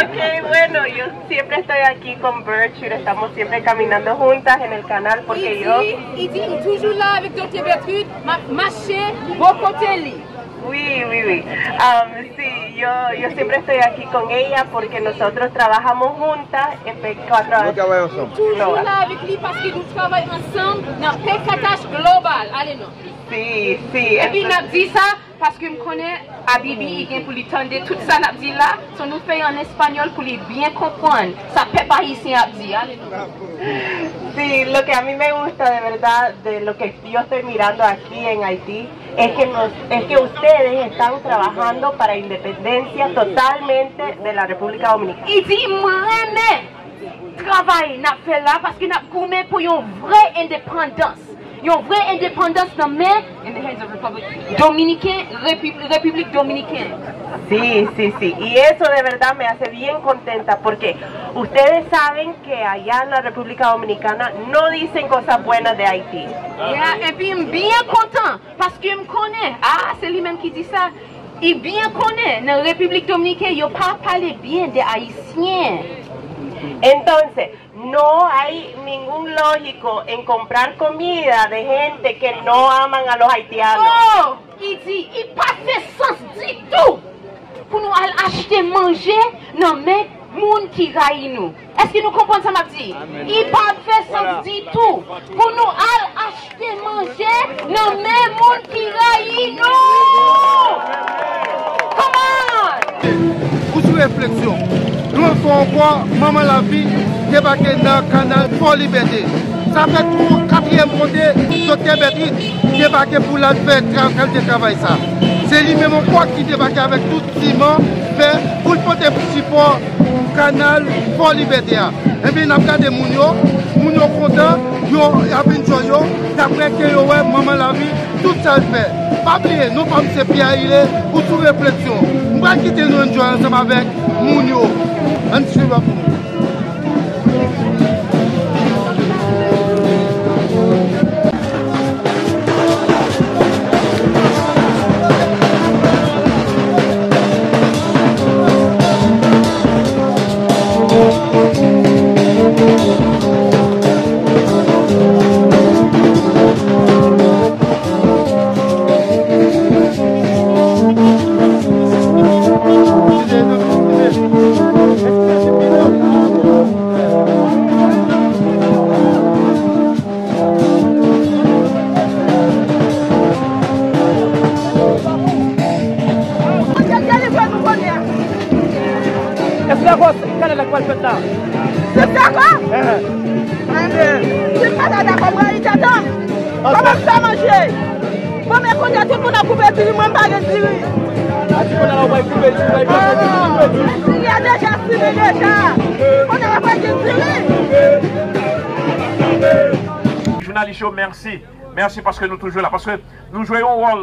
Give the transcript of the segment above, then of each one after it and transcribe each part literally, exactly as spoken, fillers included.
Ok, bueno, yo siempre estoy aquí con Bertrude, estamos siempre caminando juntas en el canal porque yo... Li di, li di, m toujou la avèk Doktè Bertrude, m ap mache bò kote li. Oui, oui, oui. Um, sí, yo, yo siempre estoy aquí con ella porque nosotros trabajamos juntas en P cuatro. Nou travay ansanm. Toujou la avèk li paske nou travay ansanm nan P kat H Global. Ale non. Sí, sí. Epi n ap di sa paske m konnen Abibi i gen pou li tande tout sa n ap di la. So nou fè an espanyòl pou li byen konprann sa pèp ayisyen ap di. Ale non. Sí, lo que a mí me gusta de verdad de lo que yo estoy mirando aquí en Haití es que, nos, es que ustedes están trabajando para independencia totalmente de la República Dominicana. Li di, "M renmen travay n ap fè la paske n ap goumen pou yon vrè endepandans. Yon vrè endepandans nan men Dominiken, Repib- Repiblik Dominiken." Sí, sí, sí. Y eso de verdad me hace bien contenta porque ustedes saben que allá en la República Dominicana no dicen cosas buenas de Haití. Yeah, epi m byen kontan paske m konnen, ah, se li menm ki di sa. I byen konnen nan Repiblik Dominiken yo pa pale byen de Ayisyen. Entonces, no hay ningún lógico en comprar comida de gente que no aman a los haitianos. Oh, i di, i pa fè sans ditou pou nou al achte manje nan men moun ki rayi nou. Èske nou konprann sa m ap di? I p ap fè sans ditou pou nou al achte manje nan men moun ki rayi nou. Come on! Ou sou refleksyon. Nou ankò, ankò, Manman Lavi debake nan kanal Fò Libète. Sa fè twa, katriyèm kote Doktè Bertrude debake pou l al fè tra- kalite travay sa. Se li menm ankò ki debake avèk tout siman, fè, pou l pote sipò kanal Fò Libète a. Ebyen, n ap gade moun yo, moun yo kontan, yo ap enjoy yo, daprè ke yo wè Manman Lavi, tout sa l fè. Pa bliye, non pa m se Pierre Ile, ou sou refleksyon. M pral kite nou enjoy ansanm avèk moun yo. Ann swiv ak nou. Èske dakò kanal la k pral fèt la? Se dakò? Enben, si m pa ta dakò, m rayi tèt an. Kòman m fè manje? Bon, men kounye a, tout moun ap koupe diri, mwen m pa gen diri. A di kounye a la, w pral koupe diri, w pral koupe diri. Diri a deja simen deja. Kounye a, w pral gen diri. Jounalis yo, mèsi. Mèsi paske nou toujou la. Paske nou jwe yon wòl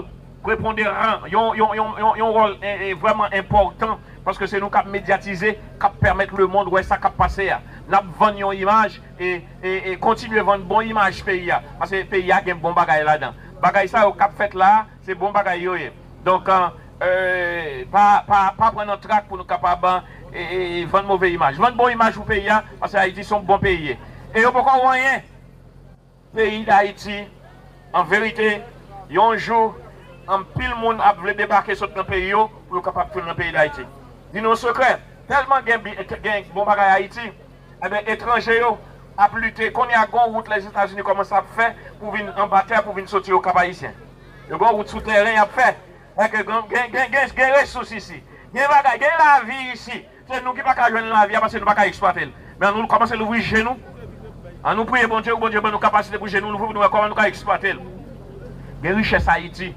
preponderan, yon, yon, yon, yon, yon wòl, e, e, vrèman enpòtan, paske se nou k ap medyatize, k ap pèmèt lemonn wè sa k ap pase a. N ap vann yon imaj, e, e, e kontinye vann bon imaj peyi a, paske peyi a gen bon bagay ladan. Bagay sa yo k ap fèt la a, se bon bagay yo ye. Donk, e, e, pa, pa, pa pran nan trak pou nou kapab, e, e, e vann move imaj. Vann bon imaj pou peyi a, paske Ayiti se yon bon peyi ye. E yo poko wè anyen. Peyi Dayiti, an verite, yon jou, anpil moun ap vle debake sot nan peyi yo pou yo kapab tounen nan peyi Dayiti. Di nou yon sekrè, tèlman gen bi- gen bon bagay Ayiti, enben, etranje yo ap lite. Kounye a, gen yon wout Lèzetazini kòmanse ap fè pou vin anba tè, pou vin soti Okap Ayisyen. Yo gen yon wout soutèren y ap fè. Èske gen, gen, gen, gen, gen resous isi. Gen bagay, gen lavi isi. Se nou ki pa ka jwenn lavi a paske nou pa ka eksplwate l. Men ann nou kòmanse louvri je nou. Ann nou priye Bondye pou Bondye ban nou kapasite pou je nou louvri pou nou wè kòman nou ka eksplwate l. Gen richès Ayiti.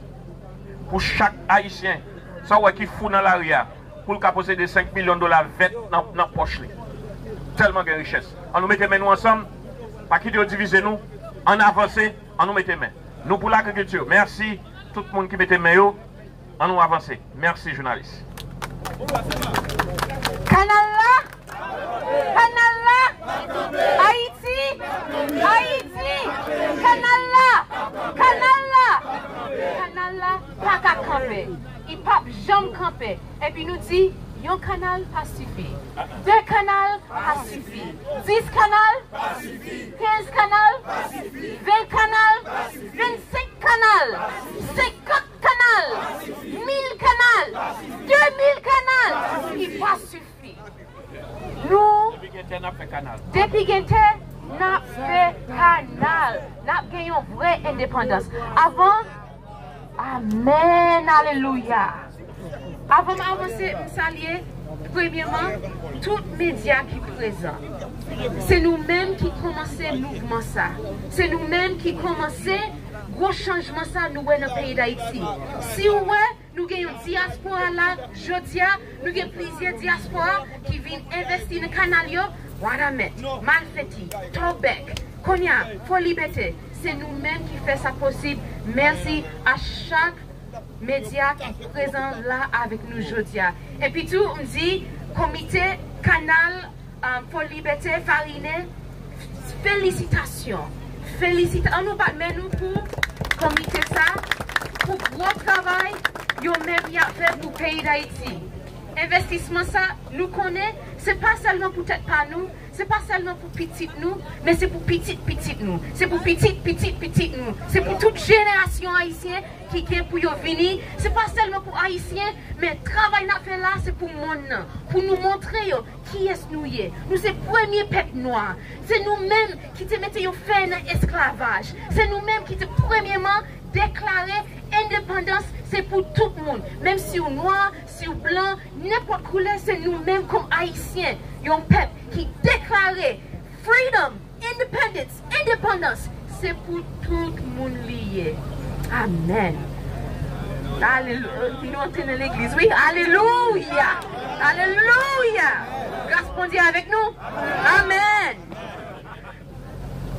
Pou chak Ayisyen, sa w wè ki fou nan lari a, pou l ka posede senk milyon dola vèt nan, nan pòch li. Tèlman gen richès. Ann nou mete men nou ansanm. Pa kite yo divize nou. Ann avanse. Ann nou mete men. Nou pou lagrikilti. Mèsi tout moun ki mete men yo. Ann nou avanse. Mèsi, jounalis. Kanal la! Kanal la! Ayiti! Ayiti! Kanal la! Kanal la! Kanal la pa ka kanpe. Li p ap janm kanpe. Epi nou di, yon kanal pa sifi. pa sifi. Dis kanal? Pa sifi. Kenz kanal? Pa sifi. Ven kanal? Pa sifi. Vennsenk kanal? Senkant kanal? Mil kanal? De mil kanal? Li pa sifi. Nou, depi gen tè, n ap fè kanal. Depi gen tè, n ap fè kanal. N ap gen yon vrè endepandans. Avan, amèn, alelouya. Avan m avanse, m salye, premyèman, tout medya ki prezan. Se nou menm ki kòmanse mouvman sa. Se nou menm ki kòmanse gwo chanjman sa nou wè nan peyi Dayiti. Si w wè, nou gen yon dyaspora la, jodi a, nou gen plizyè dyaspora ki vin envesti nan kanal yo, Wanament, Malfeti, Tòbèk, kounye a, Fòlibète, se nou menm ki fè sa posib. Mèsi a chak medya ki prezan la avèk nou jodi a. Epi tou, m di, komite kanal um, Fòlibète, Farinen, felisitasyon. Felisita-, ann nou bat men nou pou komite sa, pou gwo travay yo menm y ap fè pou peyi Dayiti. Envestisman sa, nou konnen, se pa sèlman pou tèt pa nou, se pa sèlman pou pitit nou, men se pou pitit pitit nou. Se pou pitit pitit pitit nou. Se pou tout jenerasyon ayisyen ki gen pou yo vini. Se pa sèlman pou Ayisyen, men travay n ap fè la, se pou monn nan. Pou nou montre yo kiyès nou ye. Nou se premye pèp nwa. Se nou menm ki te mete yo fè nan esklavaj. Se nou menm ki te premyèman deklare endepandans se pou tout moun. Menm si w nwa, si w blan, nenpòt koulè, se nou menm kòm Ayisyen, yon pèp ki deklare freedom, independence, endepandans, se pou tout moun li ye. Amèn. Alelouya. Nou antre nan legliz, wi. Alelouya. Alelouya. Gras Bondye avèk nou. Amèn.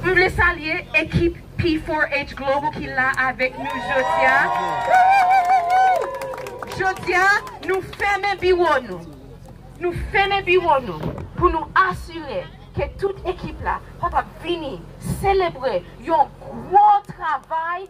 M vle salye ekip P four H Global ki la avèk nou jodi a. Jodi a, nou fèmen biwo nou. Nou fèmen biwo nou pou nou asire ke tout ekip la kapab vini selebre yon gwo travay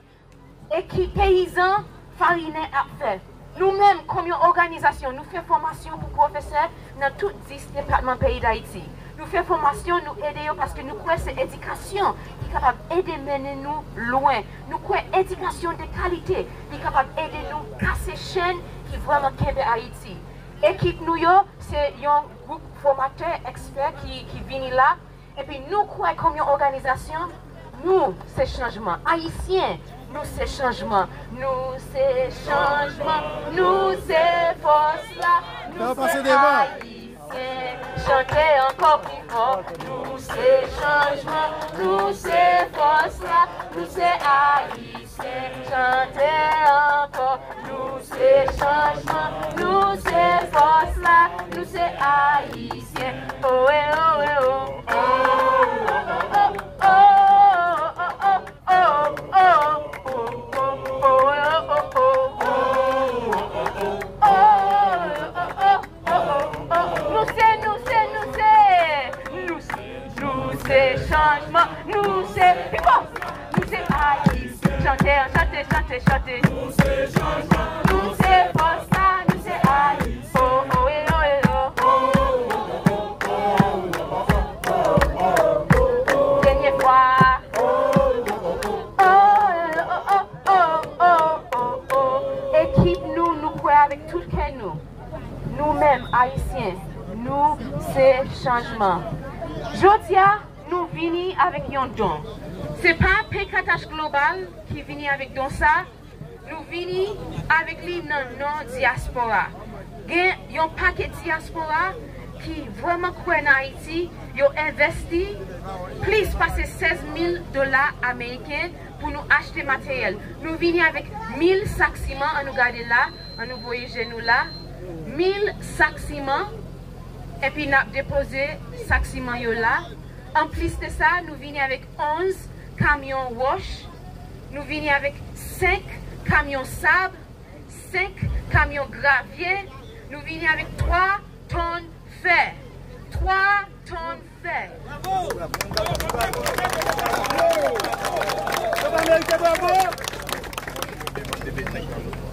ekip peyizan Farinen ap fè. Nou menm, kòm yon òganizasyon, nou fè fòmasyon pou pwofesè nan tout dis depatman peyi Dayiti. Nou fè fòmasyon, nou ede yo paske nou kwè se edikasyon ki kapab ede mennen nou lwen. Nou kwè edikasyon de kalite, li kapab ede nou kase chèn ki vrèman kenbe Ayiti. Ekip nou yo, se yon gwoup fòmatè, ekspè ki, ki vini la. Epi nou kwè kòm yon òganizasyon, nou se chanjman. Ayisyen, nou se chanjman. Nou se chanjman, nou se fòs la, nou se Ayisyen. Chante ankò pi fò. Nou se chanjman, nou se fòs la, nou se Ayisyen. Chante ankò. Nou se chanjman, nou se fòs la, nou se Ayisyen. Owe, owe, o. Nou se, nou se, nou se, nou se, nou se chanjman, nou se, pi fò, nou se Ayisyen. Chante, chante, chante, chante. Nou se chanjman, nou se fòs la, nou se Ayisyen. Oh, oh, eh, oh, eh, oh. Dènye fwa. Oh, eh, oh, oh, oh, oh, oh, oh. Ekip nou, nou kwè avèk tout kè nou. Nou menm, Ayisyen, nou se chanjman. Jodi a, nou vini avèk yon don. Se pa P K H Global ki vini avèk don sa, nou vini avèk li nan non dyaspora. Gen yon pakèt dyaspora ki vrèman kwè nan Ayiti, yo envesti plis pase sèz mil dola ameriken pou nou achte materyèl. Nou vini avèk mil sak siman, ann nou gade la, ann nou voye je nou la, mil sak siman, epi n ap depoze sak siman yo la. Anplis de sa, nou vini avèk onz kamyon wòch, nou vini avèk senk kamyon sab, senk kamyon gravye, nou vini avèk twa tòn fè. Twa tòn fè.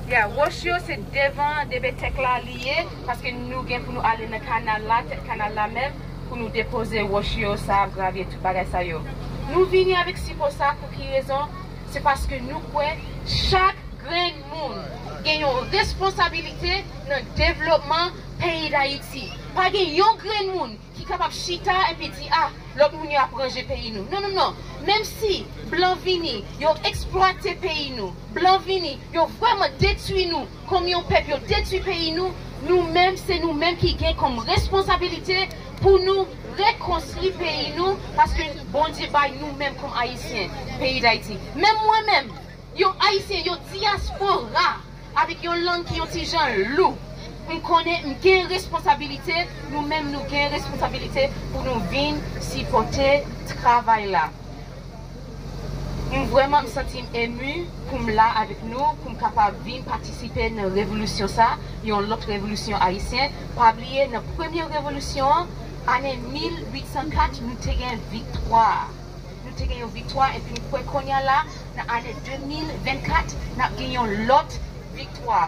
Ya, wòch yo se devan Debetèk la li ye, paske nou gen pou nou ale nan kanal la, tèt kanal la menm. Pou nou depoze wòch yo, sab, gravye, tout bagay sa yo. Nou vini avèk sipò sa pou ki rezon? Se paske nou kwè chak grenn moun gen yon responsabilite nan devlopman peyi Dayiti. Pa gen yon grenn moun ki kapab chita epi di, "A, lòt moun yo ap ranje peyi nou." Non, non, non. Menm si blan vini, yo eksplwate peyi nou, blan vini, yo vrèman detwi nou, kòm yon pèp, yo detwi peyi nou, nou menm, se nou menm ki gen kòm responsabilite pou nou rekonstwi peyi nou, paske Bondye bay nou menm kòm Ayisyen, peyi Dayiti. Menm mwen menm, yon Ayisyen, yon dyaspora, avèk yon lang ki yon ti jan lou, m konnen m gen responsabilite, nou menm nou gen responsabilite pou nou vin sipòte travay la. M vrèman m santi m emu pou m la avèk nou, pou m kapab vin patisipe nan revolisyon sa, yon lòt revolisyon ayisyen. Pa bliye, nan premye revolisyon an, ane mil uit san kat, nou te gen viktwa. Nou te gen yon viktwa, epi m kwè kounye a la, nan ane de mil vennkat, n ap gen yon lòt viktwa.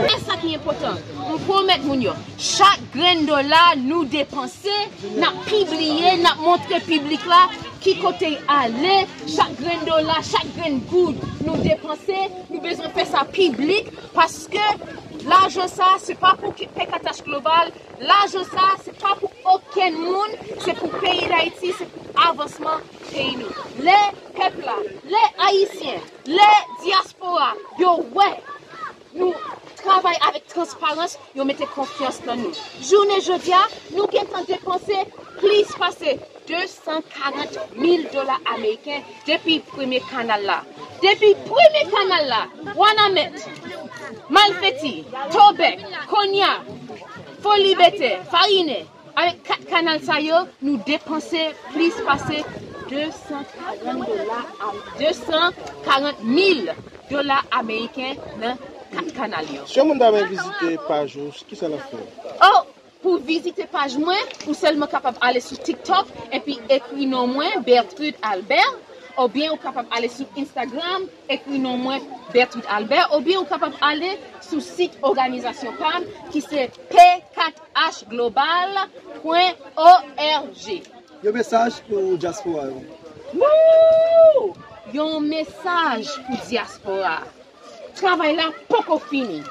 E sa ki enpòtan. M pwomèt moun yo, chak grenn dola nou depanse, n ap pibliye, n ap montre piblik la ki kote l ale, chak grenn dola, chak grenn goud nou depanse, nou bezwen fè sa piblik, paske lajan sa, se pa pou ki-, P K T H Global, lajan sa, se pa pou okenn moun, se pou peyi Dayiti, se pou avansman peyi nou. Lè pèp la, lè Ayisyen, lè dyaspora, yo wè nou travay avèk transparans, yo mete konfyans nan nou. Jounen jodi a, nou gentan depanse plis pase de san karant mil dola ameriken depi premye kanal la. Depi premye kanal la, Wanament, Malfeti, Tobèk, Konya, Fòlibète, Farinen, avèk kat kanal sa yo, nou depanse plis pase de san karant dola, de san karant mil dola ameriken nan kat kanal yo. Si yon moun ta vle vizite paj ou, kisa l ap fè? Oh, pou vizite paj mwen, ou sèlman kapab ale sou TikTok epi ekri non mwen, Bertrude Albert, oubyen ou kapab ale sou Instagram, ekri non mwen, Bertrude Albert, oubyen ou kapab ale sou sit òganizasyon pa m ki se P kat H global pwen O R G. Yon mesaj pou dyaspora yo. Woo! Yon mesaj pou dyaspora. Travay la poko fini.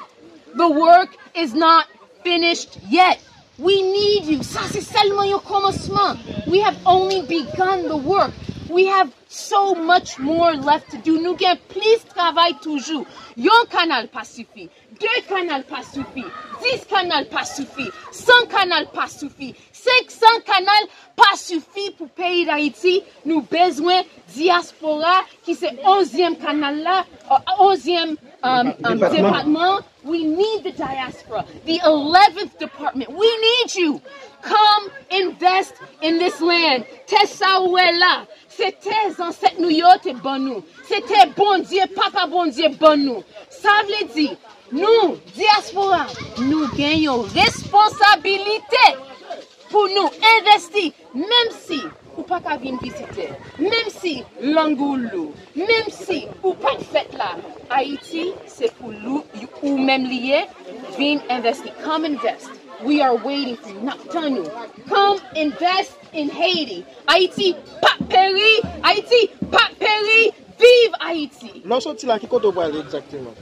The work is not finished yet. We need you. Sa se sèlman yon kòmansman. We have only begun the work. We have so much more left to do. Nou gen plis travay toujou. Yon kanal pa sifi. De kanal pa sifi. Dis kanal pa sifi. San kanal pa sifi. Senk san kanal pa sifi pou peyi Dayiti. Nou bezwen dyaspora ki se onzyèm kanal la, euh, onzyèm, euh, euh, depatman. We need the diaspora, the eleventh department. We need you. Come invest in this land. Tè sa ou wè la, se tè zansèt nou yo te ban nou. Se tè Bondye, papa Bondye ban nou. Sa vle di, nou, dyaspora, nou gen yon responsabilite pou nou envesti, menm si ou pa ka vin vizitè, menm si lang ou lou, menm si ou pa t fèt la. Ayiti, se pou lou, ou menm li ye, vin envesti. Come invest. We are waiting for you. N ap tann ou. Come invest in Haiti. Ayiti p ap peri. Ayiti p ap peri. Viv Ayiti. Lè w soti la, ki kote w prale egzakteman?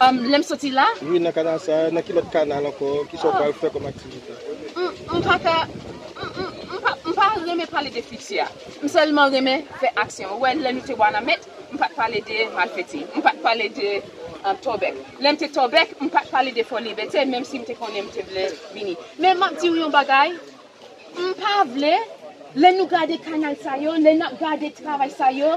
Um, lè m soti la? Wi, nan kanal sa, nan ki lòt kanal ankò? Kisa w pral fè kòm aktivite? M, m pa ka, m, m, m pa, m pa renmen pale de fiti a. M sèlman renmen fè aksyon. Ou wè, lè nou te Wanament, m pa t pale de Malfeti. M pa t pale de, um, Tòbèk. Lè m te Tòbèk, m pa t pale de Fòlibète, menm si m te konnen m te vle vini. Men m ap di w yon bagay, m pa vle, lè nou gade kanal sa yo, lè n ap gade travay sa yo,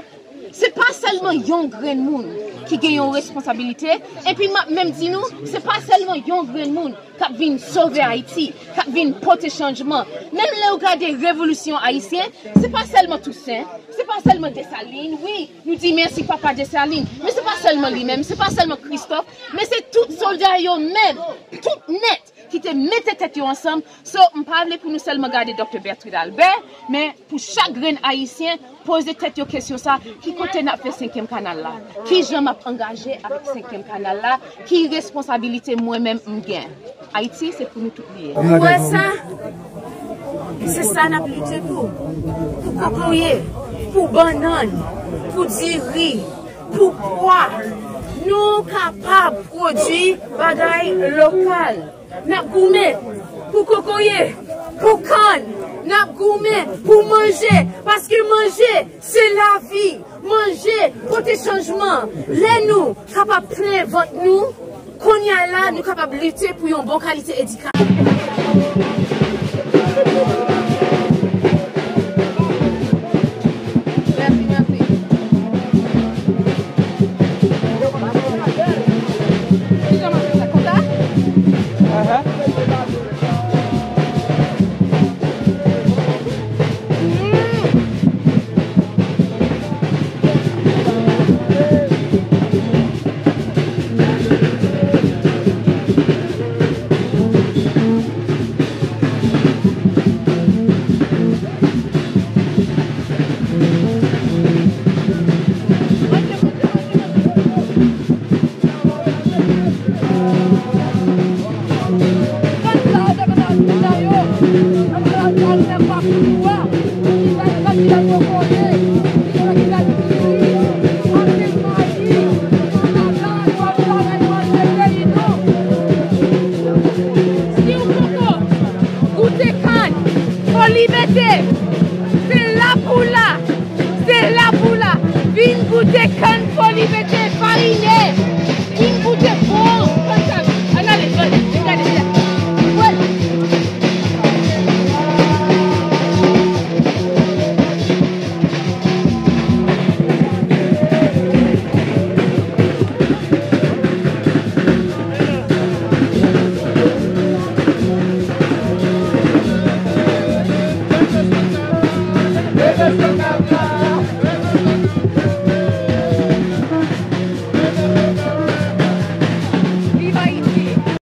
Se pa sèlman yon grenn moun ki gen yon responsabilite, epi m ap menm di nou, se pa sèlman yon grenn moun k ap vin sove Ayiti, k ap vin pote chanjman. Menm lè w gade revolisyon ayisyen, se pa sèlman Tousen, se pa sèlman Desalin, wi, nou di mèsi papa Desalin, men se pa sèlman li menm, se pa sèlman Kristòf, men se tout sòlda yo menm, tout nèt ki te mete tèt yo ansanm. So, m pa vle pou nou sèlman gade Doktè Bertrand Albert, men pou chak grenn ayisyen poze tèt yo kesyon sa, ki kote n ap fè senkyèm kanal la? Ki jan m ap angaje avèk senkyèm kanal la? Ki responsabilite mwen menm m gen? Ayiti, se pou nou tout li ye. Ou wè sa? Se sa n ap lite pou. Pou kokoye, pou bannann, pou diri, pou pwa. Nou kapab pwodui bagay lokal. N ap goumen pou kokoye, pou kann. N ap goumen pou manje, paske manje, se lavi. Manje pote chanjman. Lè nou kapab plen vant nou, kounye a la, nou kapab lite pou yon bon kalite edikasyon.